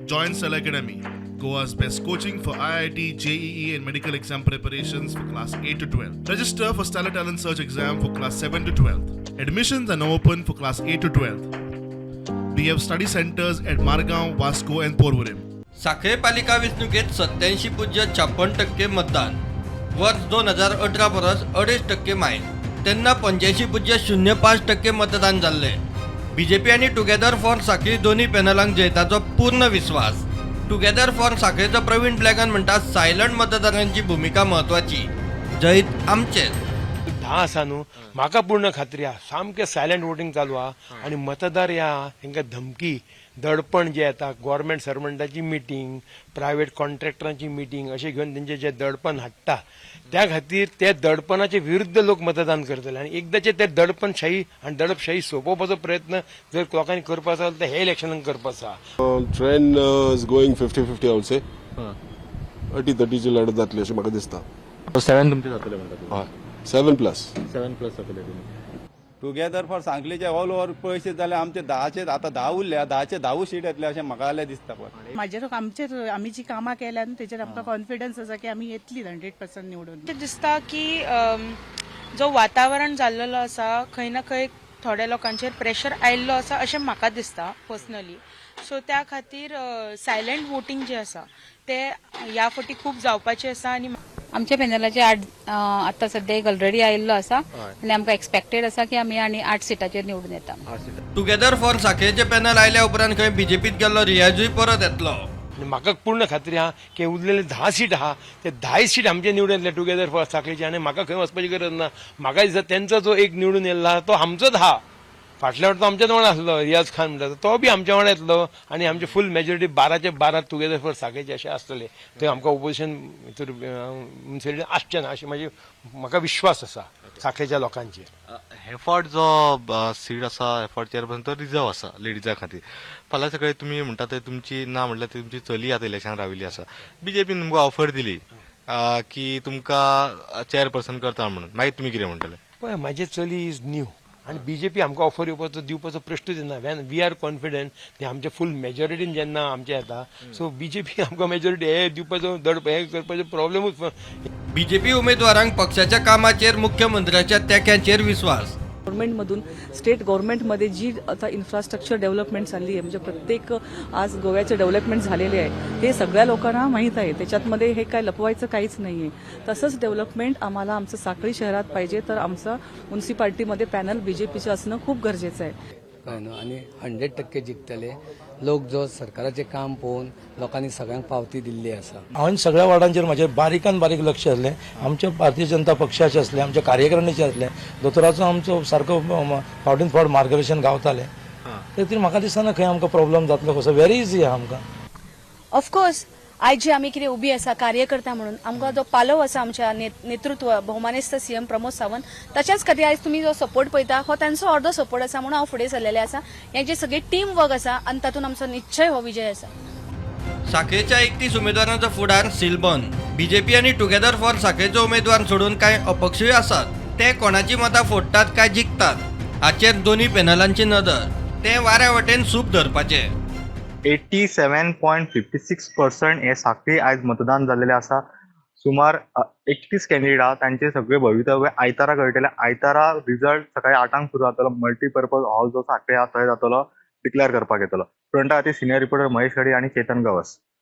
Join Stellar Academy, Goa's best coaching for IIT, JEE, and medical exam preparations for class 8 to 12. Register for Stellar Talent Search exam for class 7 to 12. Admissions are now open for class 8 to 12. We have study centers at Margao, Vasco, and Porvorim. Sanquelim पालिका वेंचणुकेत 87.56% मतदान. वर्स 2018 परस 2.5% मायन. तेन्ना 85.05% मतदान जाल्लें. BJP आनी together for सांखळी दोनूय पॅनलांक जैताचो पूर्ण विस्वास. टुगेदर फॉर सांखळेचो प्रवीण ब्लॅकन म्हणटा, सायलंट मतदारांची भुमिका म्हत्वाची, जैत आमचेच. 10 आसा न्हू, म्हाका पूर्ण खात्री आहा, सामकें सायलंट वोटींग चालू आहा आनी मतदार ह्या हेंकां धमकी, दडपण जें येता, गोवोरमेंट सर्वंटाची मिटींग, प्रायवेट कॉन्ट्रॅक्टरांची मिटींग अशें घेवन तेंचें जें दडपण हाडटा, त्या खातीर ते दडपणाचे विरुद्ध लोक मतदान करतले. आनी एकदाचें ते दडपणशाही आनी दडपशाही सोंपोवपाचो प्रयत्न जर लोकांनी करपाचो जाल्यार ते हे इलेक्शनाक करपाचो आहा. Trend is going 50-50, I would say. अटी तटीची लढत जातली अशें म्हाका दिसता. 7 तुमचे जातले म्हणटा? हय, 7+. 7+ जातले तुमी. टुगेदर फॉर सांखळीचे ऑल ओवर पळयशीत जाल्यार आमचे 10चे आतां 10 उरल्या, 10चे 10 सीट येतले अशें म्हाका जाल्यार दिसता पळय. म्हाजेर, आमचेर, आमी जी कामां केल्या न्हू, तेजेर आमकां कॉन्फिडन्स आसा की आमी येतली 100% निवडून. दिसता की जो वातावरण जाल्लेलो आसा, खंय ना खंय थोड्या लोकांचेर प्रेशर आयिल्लो आसा अशें म्हाका दिसता पर्सनली. सो त्या खातीर सायलंट वोटींग जें आसा तें ह्या फावटी खूब जावपाचें आसा आनी आमच्या पॅनलाचे 8 आता सध्या एक ऑलरेडी आयिल्लो आसा आनी आमकां एक्सपेक्टेड आसा की आमी आनी 8 सिटाचेर निवडून येता. टुगेदर फॉर सांखळेचे पॅनल आयल्या उपरांत खंय बीजेपीत गेल्लो रियाजूय परत येतलो. आनी म्हाका पूर्ण खात्री आहा की उरलेले 10 सीट आहा, ते 10 सीट आमचे निवडून येतले टुगेदर फॉर सांखळीचे. आनी म्हाका खंय वचपाची गरज ना. म्हाका दिसता तेंचो जो एक निवडून येयल्लो आहा तो आमचोच आहा. फाटल्या फावट तो आमच्याच वांगडा आसलो, रियाज खान म्हणटा तो बी आमच्या वांगडा येतलो आनी आमचे फूल मेजॉरिटी 12चे 12 टुगेदर फॉर सांखळीचे अशें आसतले. थंय आमकां ओपोजिशन भितर म्युनिसिपालिटी आसचें ना अशें म्हाजी म्हाका विश्वास आसा सांखळेच्या लोकांचेर. हे फावट जो सीट आसा, हे फावट चेअरपर्सन तो रिजर्व आसा लेडिजा खातीर. फाल्यां सकाळी तुमी म्हणटा ते तुमची ना म्हटल्यार तुमची चली आतां इलेक्शन राविल्ली आसा. बीजेपीन तुमकां ऑफर दिली की तुमकां चेअरपर्सन करता म्हणून, मागीर तुमी कितें म्हणटले? पळय, म्हाजें चली is न्यू आनी बीजेपी आमकां ऑफर येवपाचो दिवपाचो प्रश्नूच येना when we are confident ते आमचे फूल मेजॉरिटीन जेन्ना आमचे येता. सो बीजेपी आमकां मेजॉरिटी हे दिवपाचो, दडप हे करपाचो प्रॉब्लेमूच. बीजेपी उमेदवारांक पक्षाच्या कामाचेर, मुख्यमंत्र्याच्या तेंक्याचेर विस्वास. गव्हर्नमेंटमधून, स्टेट गव्हर्नमेंटमध्ये जी आता इन्फ्रास्ट्रक्चर डेव्हलपमेंट चालली आहे, म्हणजे प्रत्येक आज गोव्याचे डेव्हलपमेंट झालेले आहे, हे सगळ्या लोकांना माहीत आहे. त्याच्यातमध्ये हे काय लपवायचं काहीच नाही आहे. तसंच डेव्हलपमेंट आम्हाला आमचं साखळी शहरात पाहिजे, तर आमचं म्युन्सिपाल्टीमध्ये पॅनल बीजेपीचं असणं खूप गरजेचं आहे. कळ्ळें न्हू? आनी 100% जिखतले. लोक जो सरकाराचें काम पळोवन लोकांनी सगळ्यांक पावती दिल्ली आसा. हांवें सगळ्या वार्डांचेर म्हजें बारीकान बारीक लक्ष आसलें. आमच्या भारतीय जनता पक्षाचें आसलें, आमच्या कार्यकारिणीचें आसलें, दोतोराचो आमचो सारको फावटीन फावट मार्गदर्शन गावतालें. ते खातीर म्हाका दिसना खंय आमकां प्रॉब्लम जातलो कसो. व्हेरी इजी आहा आमकां. ऑफकोर्स, आयज जी आमी कितें उबी आसा कार्यकर्ता म्हणून, आमकां जो पालव आसा आमच्या नेतृत्व भोवमानेस्त सीएम प्रमोद सावंत, ताच्याच खातीर आयज तुमी जो सपोर्ट पळयता हो तांचो अर्दो सपोर्ट आसा म्हणून हांव फुडें सरलेलें आसा. हें जें सगळें टीम वर्क आसा आनी तातूंत आमचो निश्चय हो विजय आसा. सांखळेच्या 31 उमेदवारांचो फुडार सीलबंद. बीजेपी आनी टुगेदर फॉर सांखळेचो उमेदवार सोडून कांय अपक्षूय आसात. ते कोणाची मतां फोडटात काय जिखतात हाचेर दोनूय पॅनलांची नदर. ते वाऱ्या वटेन सूप धरपाचे. 87.56% हे सांखळी आयज मतदान जाल्लेलें आसा. सुमार 31 कॅन्डिडेट आहा, तांचे सगळे भवितव्य आयतारा कळटले. आयतारा रिजल्ट सकाळी 8ांक सुरू जातलो. मल्टीपर्पज हॉल जो सांखळी आहा थंय जातलो, डिक्लेअर करपाक येतलो. फ्रंटा खातीर सिनियर रिपोर्टर महेश घडी आनी चेतन गवस.